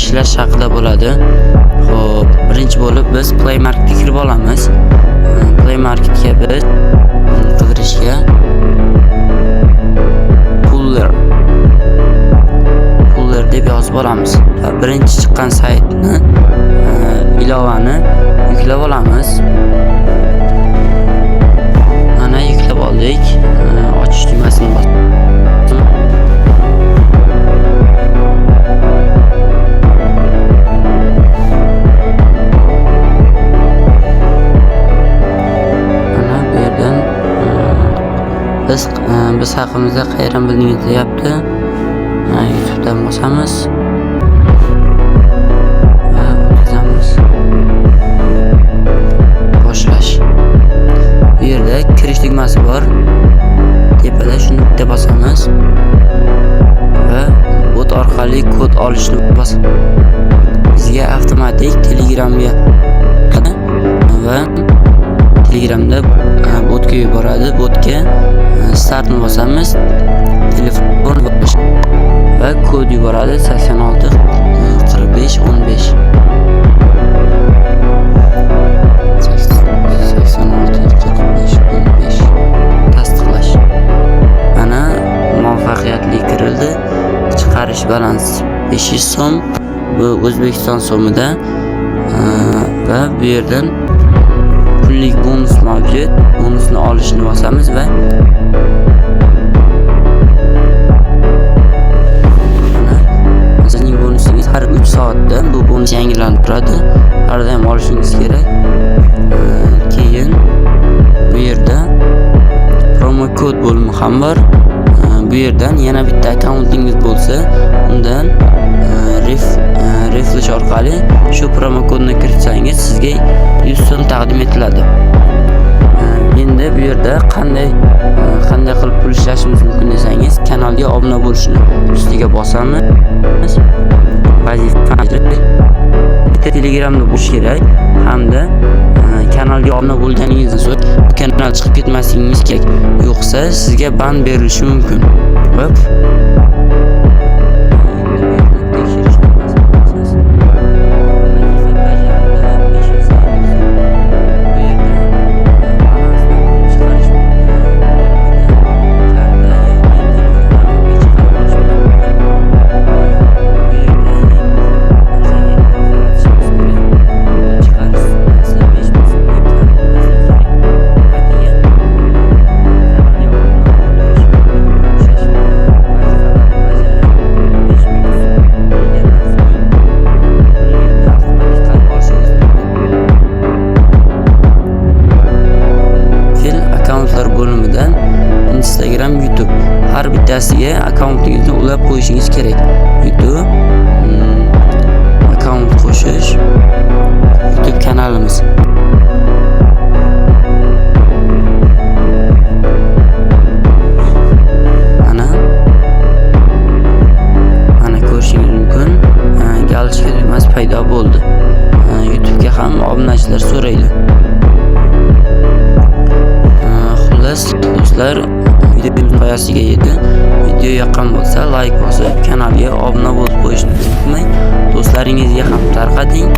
Ishlash haqida bo'ladi. Xo'p, birinchi bo'lib biz Play Marketga kirib olamiz. Play Marketga biz qidirishga Puller Puller deb yozib olamiz. Va birinchi chiqqan saytni, ilovani yuklab olamiz. Mana, yuklab oldik. Ochish tugmasini bosib. Mana bu yerdan biz haqimizda qayerdan bildingiz deyapti. YouTube'dan bosamiz va o'tkazamiz. Boshlash. Bu yerda kirish tugmasi bor. Tepada shuni bitta bosamiz va bot orqali kod olishni bos. Bizga avtomatik Telegramga va Telegramda botga yuboradi. Botga startni bosamiz. Telefon va kod yuboradi: 86 45 15. 86 45 15. Tasdiqlash. Mana, muvaffaqiyatli kirildi. Chiqarish balans 500 so'm. Bu O'zbekiston so'mida. Va bu yerdan pullik bonus mavjud. Bonusni olishni bosamiz va mana, sizning bonusingiz har 3 soatda bu bonus yangilanib turadi. Har doim olishingiz kerak. Keyin bu yerda promo kod bo'limi ham bor. Bu yerdan yana bitta akkauntingiz bo'lsa, undan refresh orqali shu promo kodni kiritsangiz, sizga 100 so'm taqdim etiladi. Endi bu yerda qanday qilib pul ishlashimiz mumkin desangiz, kanalga obuna bo'lishni ustiga bosamiz. Vazifa bitta Telegramda bo'lish kerak hamda kanalga obuna bo'lganingizdan so'ng bu kanal chiqib ketmasligingiz kerak. Yo'qsa sizga ban berilishi mumkin. Va endi bu yerda tekshirish tugmasini bosasiz. Vazifa bajarildi va 550 so'm. Bu yerda balansdan pul chiqarish bo'limida karta yoki telefon raqamiga chiqarib olish mumkin. Bu yerda eng muhim narsaga e'tibor qaratishimiz kerak. Pul chiqarish summasi 5000 so'mdan kam bo'lmasligi kerak. Atigi kanalga obuna bo'lish, botga o'xshash vazifalarni bajarib, 5000 so'm bo'lgandan so'ng pulingizni avtomatik chiqarib olishingiz mumkin. Fil akkauntlar bo'limidan Instagram, YouTube har bittasiga akkauntingizni ulab qo'yishingiz kerak. YouTube, akkaunt qo'shish, YouTube kanalimiz. Mana. Mana, ko'rishingiz mumkin. Галочка tugmasi paydo bo'ldi. YouTube'ga ham obunachilar so'raydi. Xullas, do'stlar, videomiz nihoyasiga yetdi. Video yoqqan bo'lsa, layk bosib, kanalga obuna bo'lib qo'yishni unutmang. Do'stlaringizga ham tarqating.